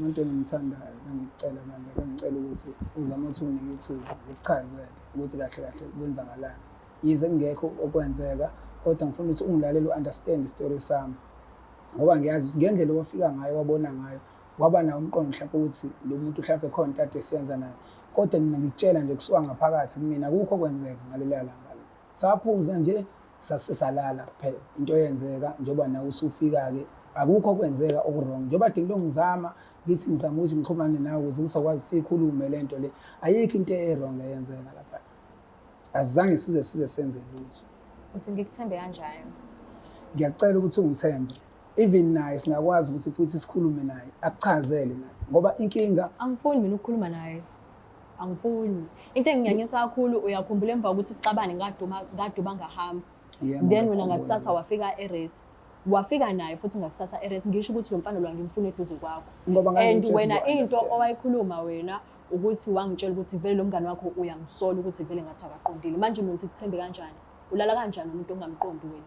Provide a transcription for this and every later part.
Umuntu engimthandayo bengikucela bandla, bengicela ukuthi uzame ukuthi unginike ithuba ngikuchazele ukuthi kahle kahle kwenzakalani. Yize kungekho okwenzeka kodwa ngifuna ukuthi ungilalele u-understand isitori sami ngoba ngiyazi ukuthi ngendlela owafika ngayo wabona ngayo waba nawo umqondo mhlawumpe ukuthi lo muntu mhlawumpe khona into ade siyenza naye, kodwa mina ngikutshela nje kusuka ngaphakathi kumina akukho okwenzeka ngaleliya langa. Saphuza nje sase salala kuphela into eyenzeka njengoba nawe usufika-ke akukho okwenzeka oku-wrong njengoba de ngilo ngizama ngithi ngizama ukuthi ngixhumane nawe ukuze ngizokwazi siyikhulume le nto le ayikho into e-wrong eyenzeka lapha asizange size size senze lutho. Uthi ngikuthembe kanjani? Ngiyakucela ukuthi ungithembe even naye singakwazi ukuthi futhi sikhulume naye akuchazele naye ngoba inkinga Angifuni mina ukukhuluma naye. Angifuni. Into enginyanyisa kakhulu uyakhumbula emva kokuthi sixabane ngaduma ngaduba ngahamba. Yebo, Then wena ngiyakhumbula. ngakusasa wafika e-race. Wafika naye futhi ngakusasa e-race ngisho ukuthi lo mfana lo angimfuni eduze kwakho. Ngoba And ngangitshela wena ukuthi into uzo-understand. owayikhuluma wena ukuthi wangitshela ukuthi vele lo mngane wakho uyamsola ukuthi vele ngathi akaqondile. Manje mina ngikuthembe kanjani? Ulala kanjani umuntu ongamqondi wena?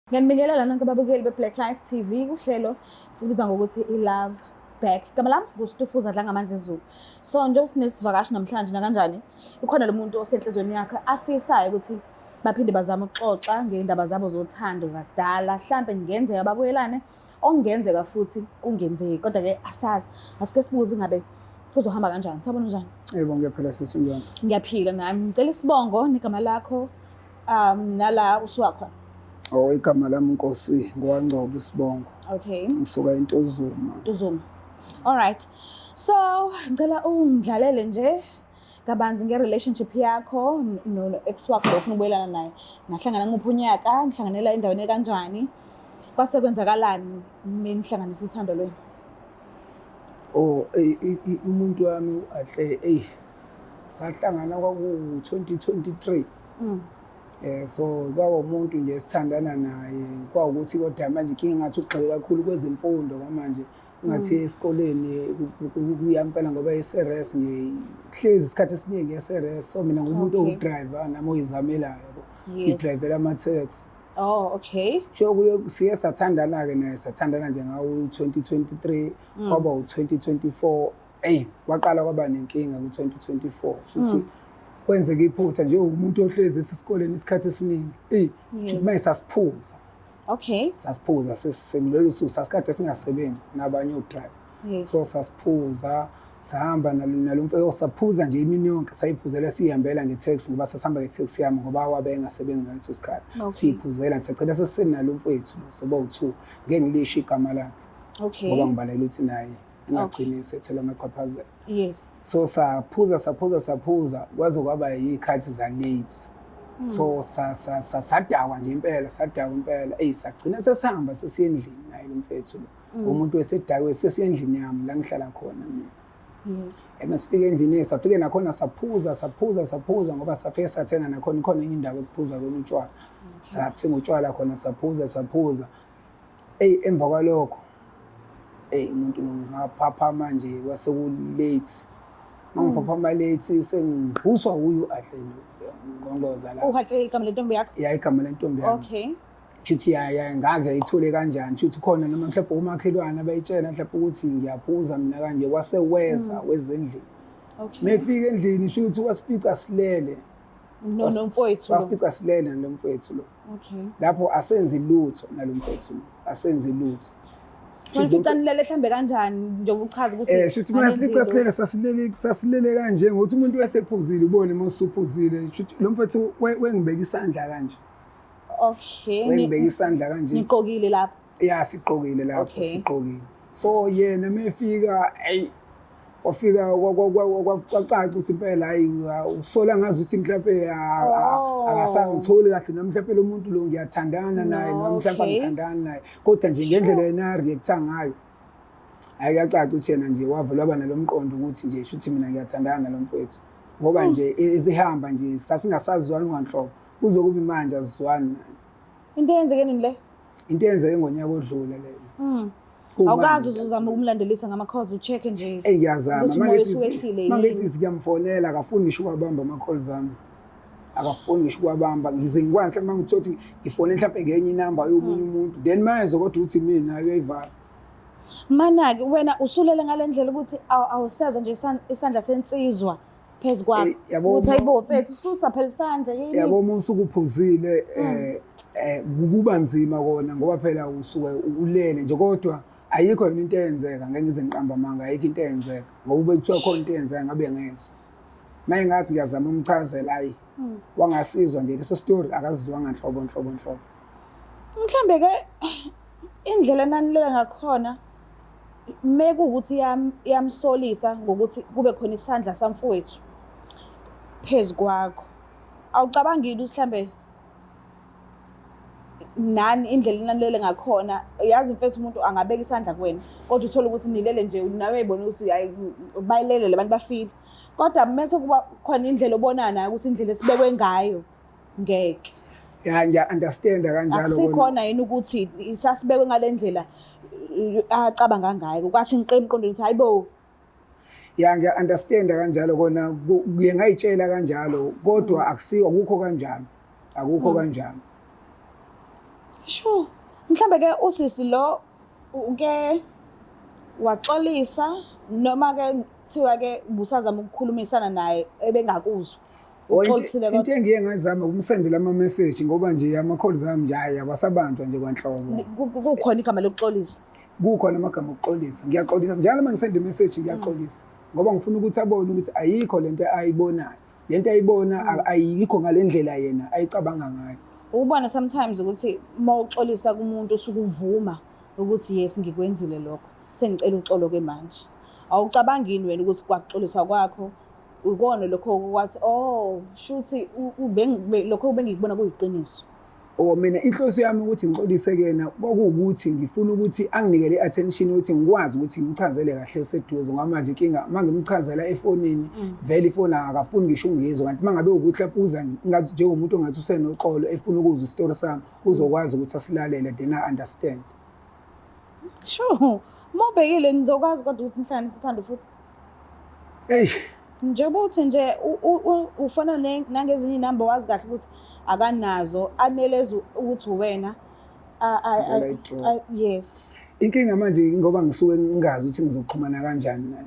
Ngiyanibingelela nonke ababukeli be-Black Life TV kuhlelo silibiza ngokuthi i-Love Back. Igama lami nguStufuza Dlangamandla Zulu. So njengoba sinesivakashi namhlanje nakanjani, ukhona lo muntu osenhliziyweni yakhe afisayo ukuthi baphinde bazame ukuxoxa ngey'ndaba zabo zothando zakudala, hlampe kungenzeka babuyelane, okungenzeka futhi kungenzeki, kodwa-ke asazi. Asike sibuze ingabe kuzohamba kanjani. Sawubona, unjani? Yebo, ngiyaphila sisi, unjani? Ngiyaphila nami. Ngicela isibongo negama lakho nala usuka khona. Oh, igama lami Nkosi ngwaNgcobo isibongo. Okay. Ngisuka eNtuzuma. Ntuzuma. All right. So, ngicela ungidlalele nje kabanzi nge-relationship yakho no-ex wakho lo ofuna ukubuyelana naye. Nahlangana nguphi unyaka, nihlanganela endaweni ekanjani? Kwase kwenzakalani menihlanganisa uthando lwenu? Oh, umuntu wami u-Ahle, eyi sahlangana kwaku-2023. So kwaba umuntu nje esithandana naye, kwawukuthi kodwa manje inkinga ngathi ugxile kakhulu kwezemfundo kwamanje ngathi esikoleni kuya impela ngoba e-serious nje hlezi isikhathi esiningi e-serious. So mina ngumuntu owu-driver nami oyizamelayo yabo. Ngidrivela ama-taxi. Oh, okay. Sho kuye siye sathandana-ke naye, sathandana nje ngawo u-2023 kwaba u-2024. Eyi, kwaqala kwaba nenkinga ku-2024 futhi kwenzeka iphutha nje umuntu ohlezi esesikoleni isikhathi esiningi. Eyi, manje sasiphuza. Sasiphuza sesilolu suku sasikade singasebenzi nabanye o-driver. So sasiphuza sahamba nalo mfo saphuza nje imini yonke sayiphuzela sihambela nge-taxi ngoba sasihamba nge-taxi yami ngoba wabe engasebenzi ngaleso sikhathi. Siyiphuzela sagcina sesinalo mfowethu lo soba u-2 ngeke ngilisho igama lakhe. Ngoba ngibalekela ukuthi naye engagcini sethola amachaphazelo. So saphuza saphuza saphuza kwaze kwaba yikhathi za late. So sadakwa nje impela, sadakwa impela. Eyi, sagcina sesihamba sesiya endlini naye lo mfethu lo. Umuntu wesedakiwe sesiya endlini yami la ngihlala khona mina. Uma sifika endlini safike nakhona saphuza saphuza saphuza ngoba safike sathenga nakhona ikhona enye indawo ekuphuzwa kona utshwala. Sathenga utshwala khona saphuza saphuza. Eyi, emva kwalokho eyi umuntu ngaphaphama nje kwase ku-late. Mangiphaphama late sengivuswa wuye u-Ahle lo ngqonqoza la. U-Ahle igama lentombi yakho? Ya, igama lentombi yami. Shuthi ya ngaze ayithole kanjani, shuthi khona noma mhlawumbe umakhelwane abayitshela mhlawumbe ukuthi ngiyaphuza mina kanje, wase weza weza endlini. Mefika endlini shuthi wasifica silele. No, nomfowethu lo. Wasifica silele nalo mfowethu lo. Lapho asenzi lutho nalo mfowethu lo, asenzi lutho. Wanifica nilele mhlambe kanjani njengoba uchaza ukuthi Shuthi masifica silele sasilele sasilele kanje ngokuthi umuntu wesephuzile ubone uma usuphuzile, shuthi lo mfowethu wengibeka isandla kanje. Wengibeka isandla kanje. Niqokile lapho? Ya, siqokile lapho, siqokile. So yena mefika ey wafika kwacaca ukuthi impela hayi usola ngazi ukuthi mhlawumbe akasangitholi kahle noma mhlawumbe lo muntu lo ngiyathandana naye noma mhlawumbe angithandani naye, kodwa nje ngendlela yena a-react-a ngayo hayi kuyacaca ukuthi yena nje wavele waba nalo mqondo ukuthi nje shuthi mina ngiyathandana nalo mfowethu ngoba nje esihamba nje sasingasazwani nganhlobo kuze kube manje asizwani naye. Into eyenzeke nini le? Into eyenzeke ngonyaka odlule leyo. Awukazi uzuzama ukumlandelisa ngama-calls ucheck-e nje. Eyi ngiyazama. Ukuthi umoya usuwehlile yini. Mangithi ngiyamfonela akafuni ngisho ukwabamba ama-calls ami. Akafuni ngisho ukwabamba. Ngize ngikwazi mhlawumbe mangithola ukuthi ngifone mhlawumbe ngenye inamba yomunye umuntu. Then mayezwa kodwa ukuthi mina uyayivala. Mana-ke wena usulele ngale ndlela ukuthi awusezwa nje isandla sensizwa phezu kwakho. Eh, yabo Ukuthi hayibo mfethu susa phela isandla yini. Yabo uma usuke uphuzile kuba nzima kona ngoba phela usuke ulele nje kodwa ayikho yona into eyenzeka ngeke ngize ngiqamba amanga ayikho into eyenzeka ngoba ube kuthiwa khona into eyenzeka ngabe ngezwa. Maye ngathi ngiyazama umchazela ayi wangasizwa nje leso story akasizwanga nhlobo nhlobo nhlobo. Mhlambe ke indlela enanilela ngakhona mekuwukuthi iyamsolisa ngokuthi kube khona isandla samfowethu phezu kwakho. Awucabangile ukuthi mhlambe nani indlela enanilele ngakhona yazi mfethu umuntu angabeka isandla kuwena kodwa uthole ukuthi nilele nje nawe uyayibona ukuthi hayi bayilele labantu bafile kodwa mese kuba khona indlela obona nayo ukuthi indlela esibekwe ngayo ngeke. Ya ngiya-understanda kanjalo. Akusikhona yini ukuthi isasibekwe ngale ndlela acabanga ngayo kwathi ngiqe emqondweni ukuthi hayibo. Ya ngiya-understanda kanjalo kona kuye ngayitshela kanjalo kodwa akusiko akukho kanjalo akukho kanjalo. Sure. Mhlambe ke usisi lo uke waxolisa noma ke kuthiwa ke ubusazama ukukhulumisana naye ebengakuzwa. Uxolisile kodwa. Into engiye ngayizama ukumsendela ama message ngoba nje ama calls ami nje hayi awasabanjwa nje kwanhlobo. Kukhona igama lokuxolisa. Kukhona amagama okuxolisa. Ngiyaxolisa njalo uma ngisenda message ngiyaxolisa ngoba ngifuna ukuthi abone ukuthi ayikho lento ayibonayo. Lento ayibona ayikho ngalendlela yena ayicabanga ngayo. Ubona sometimes ukuthi uma uxolisa kumuntu usuke uvuma ukuthi yes ngikwenzile lokho. Sengicela uxolo ke manje. Awucabangi yini wena ukuthi kwakuxolisa kwakho ukona lokho kwathi oh shuthi lokho bengikubona kuyiqiniso. Oh mina inhloso yami ukuthi ngixolise kuyena kwakuwukuthi ngifuna ukuthi anginikele i-attention ukuthi ngikwazi ukuthi ngimchazele kahle seduze ngoba manje inkinga uma ngimchazela efonini vele ifoni akafuni ngisho ukungizwa kanti uma ngabe ukuthi lapho uza ngathi njengomuntu ongathi usenoxolo efuna ukuzwa isitori sami uzokwazi ukuthi asilalele then I understand. Sure. Uma ubhekile nizokwazi kodwa ukuthi nihlanganise uthando futhi. Hey. Njengoba uthi nje ufana nangezinye inamba wazi kahle ukuthi akanazo aneleza ukuthi uwena. Yes. Inkinga manje ngoba ngisuke ngingazi ukuthi ngizoxhumana kanjani naye.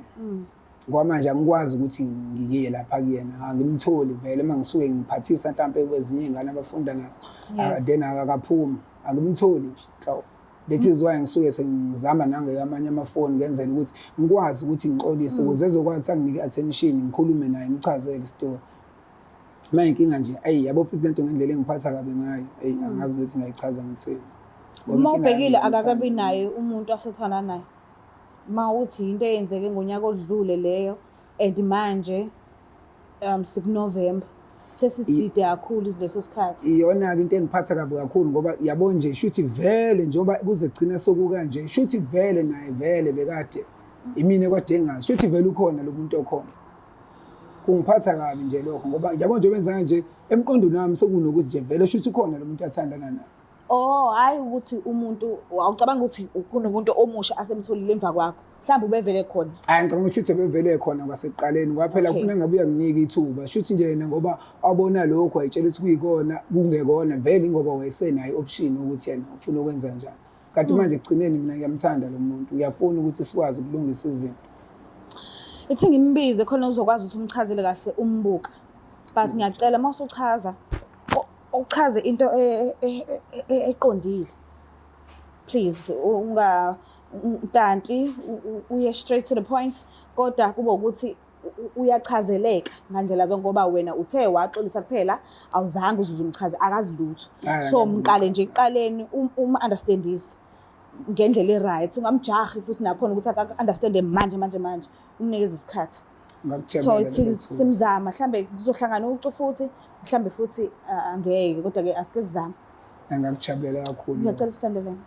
Ngoba manje angikwazi ukuthi ngiye lapha kuyena, angimtholi vele uma ngisuke ngiphathisa mhlampe kwezinye iy'ngane abafunda nazo. Then akakaphumi, angimtholi nje nhlobo. That is why ngisuke sengizama nangamanye amafoni ngenzela ukuthi ngikwazi ukuthi ngixolise ukuze ezokwazi ukuthi anginike attention ngikhulume naye ngichazele isitori. Manje inkinga nje ayi yabo futhi lento ngendlela engiphatha kabi ngayo ayi angazi ukuthi ngayichaza ngithini. Uma ubhekile akakabi naye umuntu asethanda naye. Uma uthi into eyenzeke ngonyaka odlule leyo and manje sikuNovember sesiside kakhulu leso sikhathi. Iyona-ke into engiphatha kabi kakhulu ngoba yabo nje shuthi vele njengoba kuze kugcina sokukanje shuthi vele naye vele bekade imina kodwa engazi shuthi vele ukhona lo muntu okhona. Kungiphatha kabi nje lokho ngoba yabo nje benza nje emqondweni wami sekunokuthi nje vele shuthi ukhona lo muntu athandana naye. Oh hayi ukuthi umuntu awucabanga ukuthi kunomuntu omusha asemtholile emva kwakho. Mhlawumbe ubevele khona. Hayi ngicabanga ukuthi ubevele khona kwasekuqaleni ngoba phela kufuna ngabe uyanginika ithuba. Shuthi nje yena ngoba wabona lokho wayitshela ukuthi kuyikona kungekona vele ngoba wayesenayo i-option ukuthi yena ufuna ukwenza njani. Kanti manje ekugcineni mina ngiyamthanda lo muntu, ngiyafuna ukuthi sikwazi ukulungisa izinto. Ithi ngimbize khona uzokwazi ukuthi umchazele kahle umbuka. But ngiyacela uma usuchaza uchaze into eqondile. Please unga ntanti uye straight to the point kodwa kube ukuthi uyachazeleka ngandlela zonke ngoba wena uthe waxolisa kuphela awuzange uzuze umchaze akazi lutho. So mqale nje ekuqaleni uma understandise ngendlela e-right ungamjahi futhi nakhona ukuthi aka-understande manje manje manje umnikeze isikhathi. So simzama mhlambe kuzohlangana ucu futhi mhlambe futhi angeke kodwa ke asike sizame. Angakujabulela kakhulu. Ngiyacela silandelane.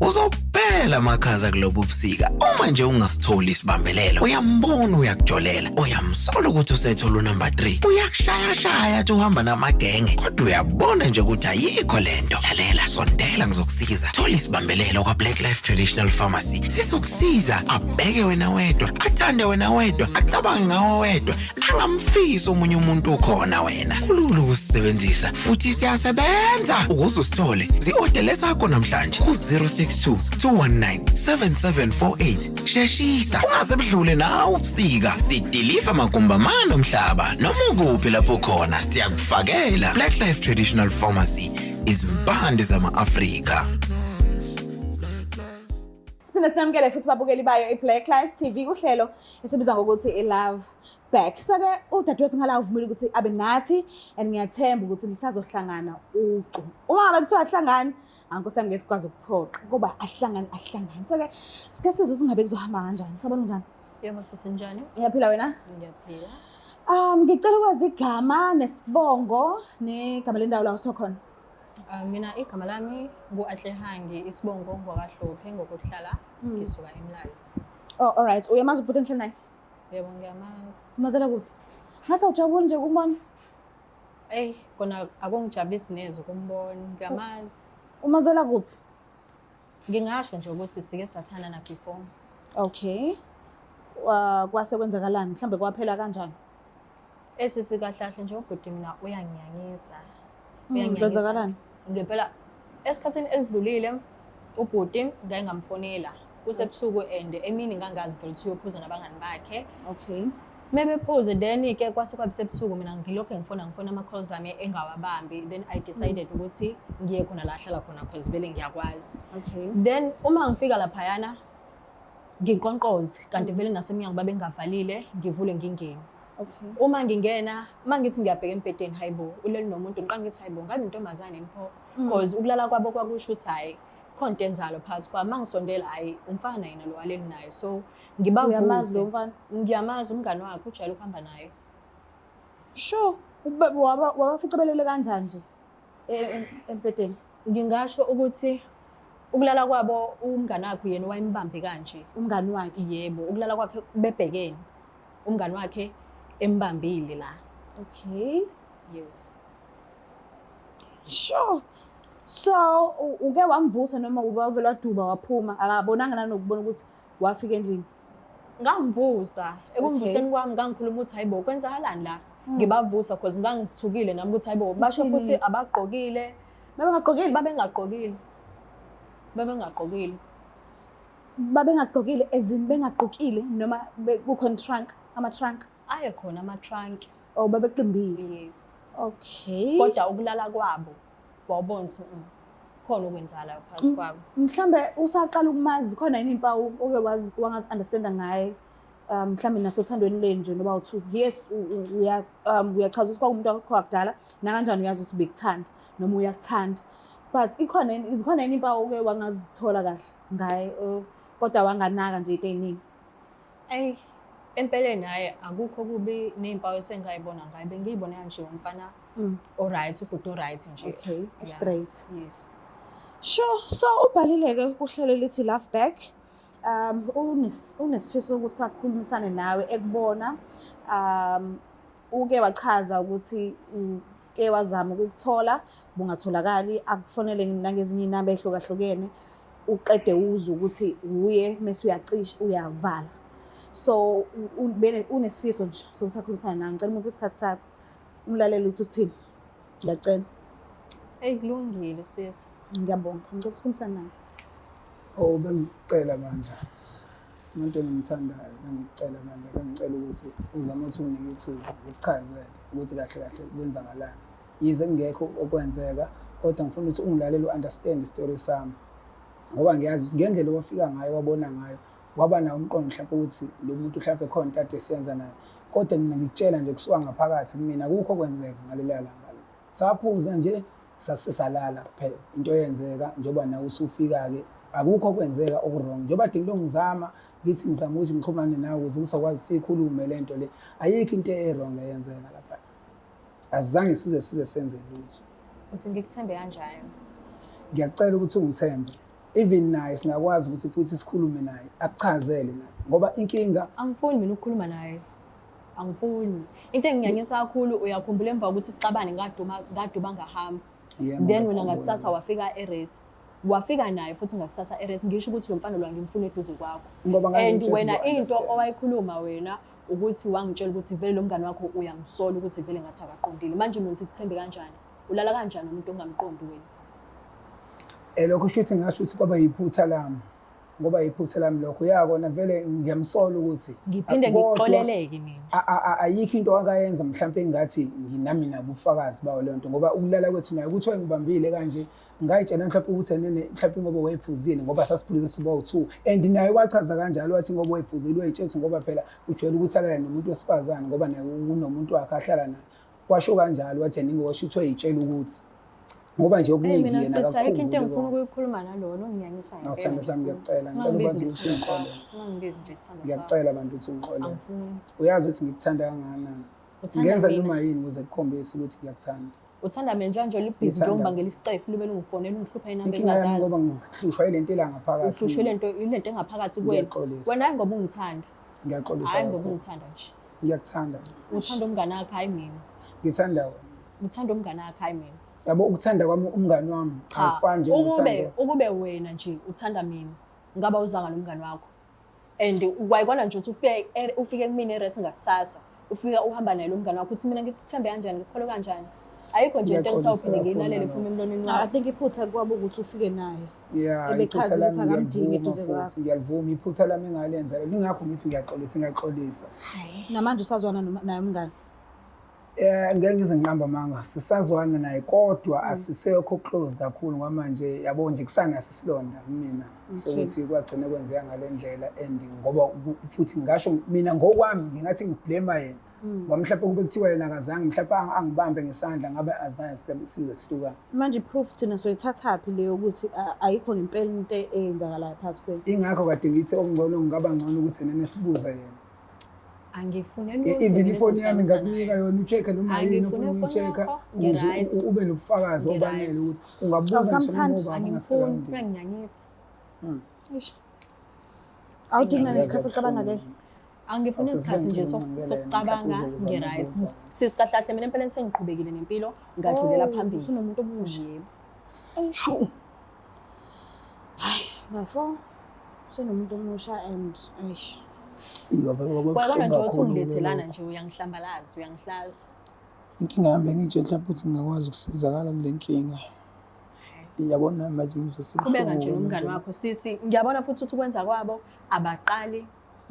Uzophela. Awasele amakhaza kulobu busika. Uma nje ungasitholi isibambelelo, uyambona uyakujolela, uyamsola ukuthi usethola unumber 3. Uyakushayashaya athi uhamba namagenge, kodwa uyabona nje ukuthi ayikho lento. Lalela, sondela ngizokusiza. Thola isibambelelo kwa Black Life Traditional Pharmacy. Sizokusiza abheke wena wedwa, athande wena wedwa, acabange ngawe wedwa, angamfisi omunye umuntu ukhona wena. Kulula ukusisebenzisa futhi siyasebenza. Ukuze usithole, zi-odele sakho namhlanje ku-062 219 7748. Sheshisa, ungaze budlule nawe ubusika. Sidiliva magumbamane omhlaba noma ukuphi lapho khona siyakufakela. Black Life Traditional Pharmacy, izimpande zama-Afrika. Siphinde sinamukele futhi babukeli bayo i-Black Life TV kuhlelo esibiza ngokuthi i-Love Back. So-ke udadewethu ngala uvumile ukuthi abe nathi and ngiyathemba ukuthi lisazohlangana ucu. Uma ngabe kuthiwa ahlangani, ankosi yami ngeke sikwazi ukuphoqa kuba ahlangane ahlangane. So-ke sike sizwe ukuthi ngabe kuzohamba kanjani. Sabona njani? Yebo sisi, njani? Ngiyaphila wena? Ngiyaphila. Ngicela ukwazi igama nesibongo negama lendawo la usokhona. Mina igama lami ngu-Atlehangi, isibongo ngwakaHlophe, ngokuhlala ngisuka eMlazi. Oh, all right. Uyamazi ubhuti engihleli naye? Yebo ngiyamazi. Umazela kuphi? Ngathi awujabuli nje ukumbona. Eyi, kona akungijabulisi neze ukumbona. Ngiyamazi. Umazela kuphi? Ngingasho nje ukuthi sike sathandana before. Okay. Kwase kwenzakalani? Mhlambe kwaphela kanjani? Esisi kahle kahle nje ubhuti mina uyangiyangisa. Kwenzakalani? Ngempela esikhathini esidlulile ubhuti ngake ngamfonela kusebusuku and emini ngangazi vele ukuthi uyophuza nabangani bakhe. Okay. Mebephuze then-ke kwase kwabe sebusuku mina ngilokhu ngifona ama-calls ami engawabambi, then I decided ukuthi ngiye khona la ahlala khona cause vele ngiyakwazi. Okay. Then uma ngifika laphayana ngiqonqoze kanti vele nasemnyango babengavalile, ngivule ngingene. Okay. Uma ngingena, uma ngithi ngiyabheka embhedeni, hayibo, ulele nomuntu, ngiqala ngithi hayibo, ngabe intombazane yini pho? Cause ukulala kwabo kwakusho ukuthi hhayi, khona into enzalo phakathi kwabo. Uma ngisondela, hhayi, umfana yena lo aleli naye. So Uyamazi ngibavuse. lo mfana? Ngiyamazi umngani wakhe, ujwayele ukuhamba naye. Sure. Wabafica belele kanjani nje embhedeni? Ngingasho ukuthi ukulala kwabo umngani wakhe yena wayembambe kanje. Umngani wakhe? Yebo, ukulala kwakhe bebhekene. Umngani wakhe embambile la. Okay. Yes. Sure. So uke wamvusa noma wavele waduba waphuma, akabonanga nanokubona ukuthi wafika endlini? Ngamvusa. Ekumvuseni kwami ngangikhuluma ukuthi hayibo kwenzakalani la? Ngibavusa because ngangithukile nami ukuthi hayibo basho futhi abagqokile. Babengagqokile? Babengagqokile. Babengagqokile. Babengagqokile as in bengagqokile noma kukhona trunk, ama trunk? Aye khona ama trunk. Oh, babeqimbile. Yes. Okay. Kodwa ukulala kwabo wawubona ukuthi khona okwenzakalayo phakathi kwabo. Mhlambe usaqala ukumazi khona yini impawu oke wangazi understanda ngaye? Mhlambe nasothandweni lwenu nje noba uthu. Yes, uyachaza ukuthi kwakumuntu wakho wakudala, nakanjani uyazi ukuthi ubekuthanda noma uyakuthanda. But ikhona yini, izikhona yini impawu oke wangazithola kahle ngaye, kodwa wanganaka nje into ey'ningi? Eyi, empeleni hhayi akukho kubi ney'mpawu esengayibona ngaye, bengiyibona nje umfana o-right, ubhuti o-right nje. Okay, Yeah. straight. Yes. Sure, so ubhalile-ke kuhlelo lithi Love Back. Unesifiso ukuthi akhulumisane nawe ekubona. Uke wachaza ukuthi uke wazama ukukuthola, bungatholakali, akufonele nangezinye inamba ehlukahlukene, uqede uzwe ukuthi uye mase uyacisha uyavala. So unesifiso nje sokuthi akhulumisane nawe. Ngicela umuphe isikhathi sakho, umlalele ukuthi uthini. Ngiyacela. Eyi, kulungile sisi. Ngiyabonga. Ngicela ukukhulumisana nawe. Oh, bengicela bandla. Umuntu engimthandayo, bengicela bandla, bengicela ukuthi uzame ukuthi unginike ithuba, ngikuchazele ukuthi kahle kahle kwenzakalani. Yize kungekho okwenzeka, kodwa ngifuna ukuthi ungilalele u-understand isitori sami. Ngoba ngiyazi ukuthi ngendlela owafika ngayo, wabona ngayo, waba nawo umqondo mhlawumbe ukuthi lo muntu mhlawumbe khona into ade siyenza naye. Kodwa mina ngikutshela nje kusuka ngaphakathi kumina akukho okwenzeka ngaleliya langa. Saphuza nje sase salala kuphela. Into eyenzeka njengoba nawe usufika-ke akukho okwenzeka oku-wrong. Njengoba kade ngilokhu ngizama ngithi ngizama ukuthi ngixhumane nawe ukuze ngizokwazi siyikhulume le nto le. Ayikho into e-wrong eyenzeka lapha. Azange size senze lutho. Uthi ngikuthembe kanjani? Ngiyacela ukuthi ungithembe. Even naye singakwazi ukuthi futhi sikhulume naye, akuchazele naye ngoba inkinga Angifuni mina ukukhuluma naye, angifuni. Into enginyanyisa kakhulu, uyakhumbula emva kokuthi sixabane ngaduma ngaduba ngahamba? Yebo, Then wena ngiyakhumbula. ngakusasa wafika e-res, wafika naye futhi ngakusasa e-res. Ngisho ukuthi lo mfana lo angimfuni eduze kwakho. Ngoba And ngangitshela wena ukuthi into uzo-understand. owayikhuluma wena ukuthi wangitshela ukuthi vele lo mngane wakho uyamsola ukuthi vele ngathi akaqondile. Manje mina ngikuthembe kanjani? Ulala kanjani umuntu ongamqondi wena? Lokho shuthi ngasho ukuthi kwaba yiphutha lami, ngoba yiphutha lami lokho. Ya kona vele ngiyamsola ukuthi Ngiphinde kodwa ngikuxoleleke mina. Ayikho into akayenza mhlawumpe engathi nginami nabo ubufakazi bawo leyo nto, ngoba ukulala kwethu naye ukuthi wayengibambile kanje, ngayitshela mhlawumpe ukuthi enene mhlawumpe ngoba wayephuzile, ngoba sasiphuze siba u-two, and naye wachaza kanjalo, wathi ngoba wayephuzile wayitshela ukuthi ngoba phela ujwayele ukuthi alale nomuntu wesifazane ngoba naye unomuntu wakhe ahlala naye. Washo kanjalo, wathi yena washo ukuthi wayitshela ukuthi ngoba nje Hey okuningi mina yena sisi, ayikho into akakhumbuli engifuna kona. ukuyikhuluma nalona onginyanyisa Awu, sithandwa sami, ngiyacela, ngicela Ungangibizi ukwazi ukuthi ngesithandwa sami. ungixolele. Ungangibizi nje isithandwa sami. Ngiyacela bantu ukuthi ungixolele. Angifuni. Uyazi ukuthi ngikuthanda kangakanani. Uthanda Ngenza mina. noma yini ukuze kukhombise ukuthi ngiyakuthanda. Uthanda mina nje nje libhizi Ngithanda. nje ungibangela isicefe libe lungifonela ungihlupha inamba Inkinga yami engingazazi. ngoba ngihlushwa yile nto ela ngaphakathi. Uhlushwe lento ilento engaphakathi kuwena. Ngiyaxolisa. Wena hayi ngoba ungithanda. Ngiyaxolisa Hayi ngoba kakhulu. ungithanda nje. Ngiyakuthanda. Uthanda umngane wakhe, hayi mina. Ngithanda wena. Uthanda umngane wakhe, hayi mina. Yabo, ukuthanda kwami umngani wami Cha, akufani ukube njengothando. ukube wena nje uthanda mina, ngaba uzanga nomngani wakho. And wayikona nje ukuthi ufike kumina e-res ngakusasa, ufika uhamba naye lo mngani wakho, uthi mina ngikuthembe kanjani, ngikukholwe kanjani? Ayikho nje into Ngiyaxolisa engisawuphinde kakhulu ngiyilalele ngalokho. iphuma emlonyeni I wakho. think iphutha kwaba ukuthi ufike naye. Yeah, Ebechaza iphutha ukuthi lami akamdingi ngiyalivuma eduze kwakho. futhi, ngiyalivuma iphutha lami engalenza. Lingakho ngithi ngiyaxolisa, ngiyaxolisa. Namanje usazwana naye umngane? Ngeke ngize ngiqambe amanga, sisazwana naye kodwa asisekho close kakhulu ngoba manje yabo nje kusanaso isilonda kumina sokuthi kwagcina kwenzeka ngale ndlela, and ngoba futhi ngasho mina ngokwami ngingathi ngiblame yena. Ngoba mhlawumbe kube kuthiwa yena akazange mhlawumbe angibambe ngesandla ngabe azange size sihlukane. Manje proof thina soyithathaphi leyo ukuthi ayikho ngempela into eyenzakalayo phakathi kwenu? Ingakho kade ngithi okungcono kungaba ngcono ukuthi nene sibuze yena. Angifune lutho Even mina ifoni yami ezohlanganisa ngakunika naye. yona, ucheck-e noma yini Angifune ofuna ifoni ukuyi-check-a yakho, ukuze ngi-right. ube nobufakazi Ngi-right. obanele ukuthi ungabuza ngisho noma Awusamthandi? ubaba Angimfuni, ongaselamndeni. uyanginyanyisa. Eish. Awudingi nesikhathi sokucabanga ke? Angifuni isikhathi nje sokucabanga, ngi-right. Sisi, kahle kahle mina empeleni sengiqhubekile nempilo, ngadlulela Oh, phambili. Usunomuntu omusha. Yebo. Shu. Bafo, usenomuntu omusha and eish. Iyo, baba, Kwayibona nje kubuhlungu ukuthi kakhulu ungilethelana lokho. nje uyangihlambalaza, uyangihlaza. Inkinga yami bengiyitshela mhlawumbe ukuthi ngingakwazi ukusizakala kule nkinga. Yabona manje ngizwe Qhubeka nje sibuhlungu nomngani ngempela. wakho sisi. Ngiyabona futhi ukuthi ukwenza kwabo abaqali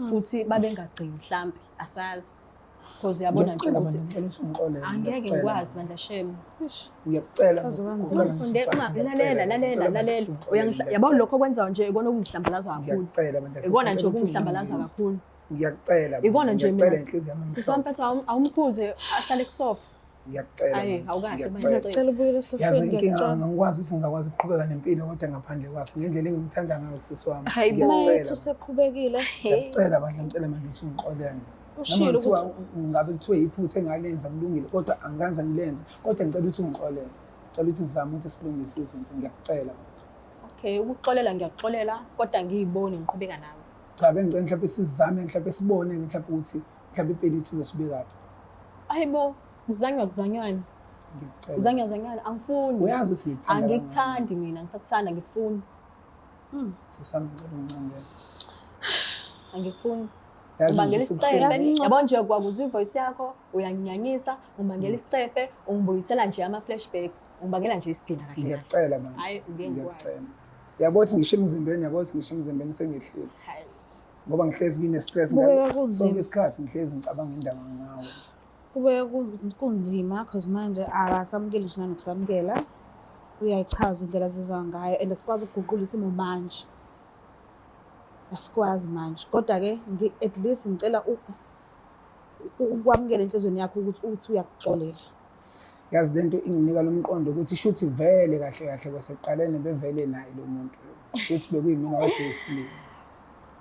futhi babengagcini mhlambe, asazi. Because uyabona nje Ngiyacela ukuthi bandla, ngicela ukuthi ungixolele. angeke Ngiyacela. ngikwazi bandla shem. Eish. Ngiyacela. Kwaze kwanzima. Ungasonde, lalela, lalela, lalela. Uyangihla, yabona lokho okwenzayo nje ikona okungihlambalaza kakhulu. Ngiyacela bandla. Ikona nje ngicela ukuthi okungihlambalaza ungilungise. kakhulu. Ngiyacela. Ikona nje ngiyacela mina. inhliziyo yami Sisi wami imhlophe. mfethu awumkhuze ahlale kusofa. Ngiyacela. Ayi, bandla, awukahle ngiyacela. manje. Ngiyacela ubuyele Yazi esofeni, inkinga ngiyacela. angikwazi ukuthi ngingakwazi ukuqhubeka nempilo kodwa ngaphandle kwakhe ngendlela engimthanda ngayo sisi wami. Hayi bo. Mayethi Ngiyacela. useqhubekile. Ngiyacela bandla, ngicela manje ukuthi ungixolele. Ushilo Noma kuthiwa ukuthi ngabe kuthiwe iphutha engalenza kulungile kodwa angikaze ngilenze, kodwa ngicela ukuthi ungixolele. Ngicela ukuthi sizame ukuthi silungise izinto, ngiyakucela. Okay, ukuxolela ngiyakuxolela kodwa ngiyibone ngiqhubeka nawe. Cha, bengicela mhlawumbe sizame mhlawumbe sibone mhlawumbe ukuthi mhlawumbe impilo yethu izosibekaphi. Hayibo, kuzanywa kuzanywana. Ngiyacela. Kuzanywa kuzanywana, angifuni. Uyazi ukuthi ngikuthanda kangakanani. Angikuthandi mina, ngisakuthanda, ngikufuni. Sisi wami, ngicela ungincengele. Angikufuni. Yazi Ubangela nje isicefe. sibuhlungu. Yabo nje kwakuzwa ivoice yakho, uyanginyanyisa, ungibangela isicefe, ungibuyisela nje ama-flashbacks, ungibangela nje isidina kahle kahle. Ngiyacela manje. Hhayi, ngeke ngikwazi. Ngiyacela. Yabo ukuthi ngisho emzimbeni, yabo ukuthi ngisho emzimbeni sengehlile. Hhayi. Ngoba ngihlezi ngine-stress Kubukeka ngaso kunzima. sonke isikhathi ngihlezi ngicabanga indaba ngawe. Kubeka kunzima cause manje akasamukeli ngisho nanokusamukela. Uyayichaza indlela azizwa ngayo and asikwazi ukuguqula isimo manje. Asikwazi manje. Kodwa-ke at least ngicela ukwamukela enhliziyweni yakho ukuthi uthi uyakuxolela. Yazi lento inginika lo mqondo ukuthi shuthi vele kahle kahle kwasekuqaleni bevele naye lo muntu lo. Shuthi bekuyimina kade esilima.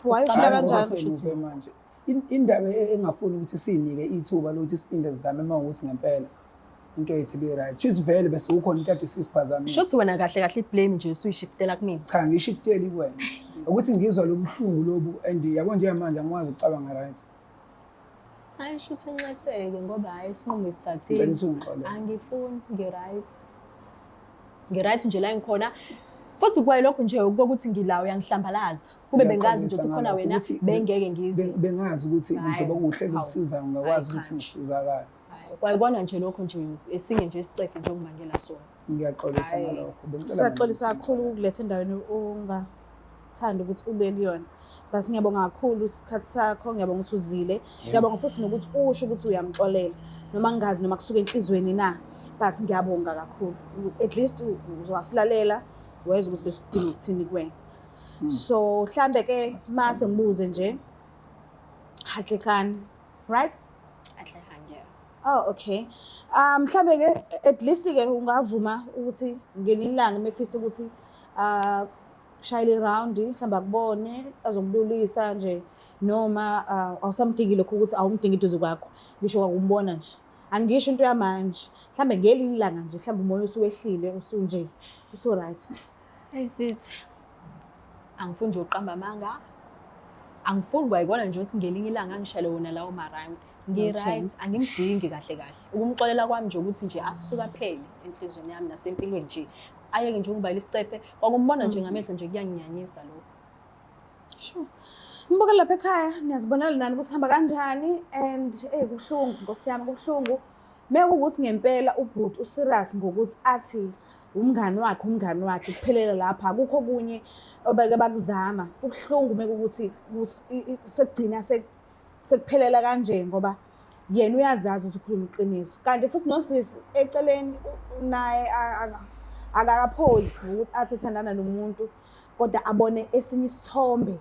Why ufila Hayi, kanjalo? ngoba semuve manje. Indaba engafuni ukuthi siyinike ithuba lokuthi siphinde sizame uma ukuthi ngempela. Into yethu ibe right. Shuthi vele bese kukhona into ade sisiphazamisa. Shuthi wena kahle kahle i-blame nje usuyishiftela kumina. Cha, ngishifteli kuwena. Ukuthi ngizwa lo buhlungu lobu and yabo njengamanje angikwazi ukucabanga right. Hayi, shuthi nxeseke ngoba hayi, isinqumo Ngicela ngisithathile. ukuthi ungixolele. Angifuni, ngi-right. Ngi-right nje la ngikhona. Futhi kwaye lokho nje kokuthi ngila uyangihlambalaza. Kube bengazi nje ukuthi khona Ngiyaxolisa wena ngalokho, ukuthi bengeke ngize. Bengazi ukuthi Hhayi, njengoba kuwuhlelo hawu. olusizayo ngingakwazi Hhayi, ukuthi cha. ngisizakale. Hayi, kwayikona nje lokho nje esinye nje isicefe nje okungibangela sona. Ngiyaxolisa Hhayi. ngalokho. Bengicela Siyaxolisa mina ukuthi kakhulu ukukuletha endaweni ongathanda ukuthi ube kuyona. But ngiyabonga kakhulu isikhathi sakho, ngiyabonga ukuthi uzile. Ngiyabonga futhi nokuthi usho ukuthi uyamxolela. Noma ngingazi noma kusuka enhlizweni na, but ngiyabonga kakhulu. At least uzowasilalela wezwa ukuthi besidinga ukuthini kuwena. So mhlambe ke mase ngibuze nje Hatlekani, right? Atlehang, yeah. Oh, okay. Mhlambe ke at least ke ungavuma ukuthi ngelinye ilanga mefisa ukuthi shayele round mhlawumbe akubone azokululisa nje noma awusamdingi lokho ukuthi awumdingi eduze kwakho, ngisho kwakumbona nje. Angisho into yamanje, mhlambe ngelinye ilanga nje mhlambe umoya usuwehlile, usunje, usu right. Hey sis, angifuni nje uqamba amanga. Angifuni kwayikona nje ukuthi ngelinye ilanga angishayele wona lawo ma-round. Ngi-right, angimdingi kahle kahle. Ukumxolela kwami nje ukuthi nje asuke aphele enhliziyweni yami nasempilweni nje. Ayeke nje ukubayela isicephe, kwakumbona nje ngamehlo nje kuyanginyanyisa lokho. Sure. Ngibukela lapha ekhaya, niyazibonela nani ukuthi hamba kanjani and kubuhlungu, Nkosi yami, kubuhlungu. Mekuwukuthi ngempela ubhuti userious ngokuthi athi umngani wakhe, umngani wakhe kuphelela lapha, akukho okunye obeke bakuzama. Kubuhlungu mekuwukuthi sekugcina sekuphelela kanje ngoba yena uyazazi ukuthi ukhuluma iqiniso. Kanti futhi nosisi eceleni naye akakapholi ngokuthi athi ethandana nomuntu kodwa abone esinye isithombe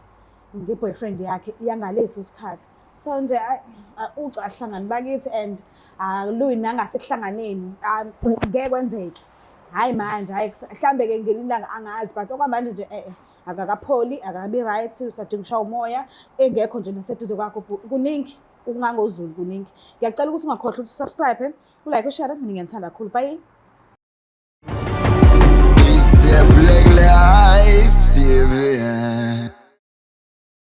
nge-boyfriend yakhe yangaleso sikhathi. So nje ucu ahlangani bakithi and aluyi nangasekuhlanganeni, ngeke kwenzeke. Hhayi manje, hhayi mhlambe ke ngelinye ilanga angazi, but okwamanje nje akakapholi, akabi right, usadinga ukushaya umoya, engekho nje naseduze kwakho. Kuningi ukungangozulu, kuningi. Ngiyacela ukuthi ungakhohlwa ukuthi usubscribe, ulike, ushare. Mina ngiyanithanda kakhulu. Bye. It's the Black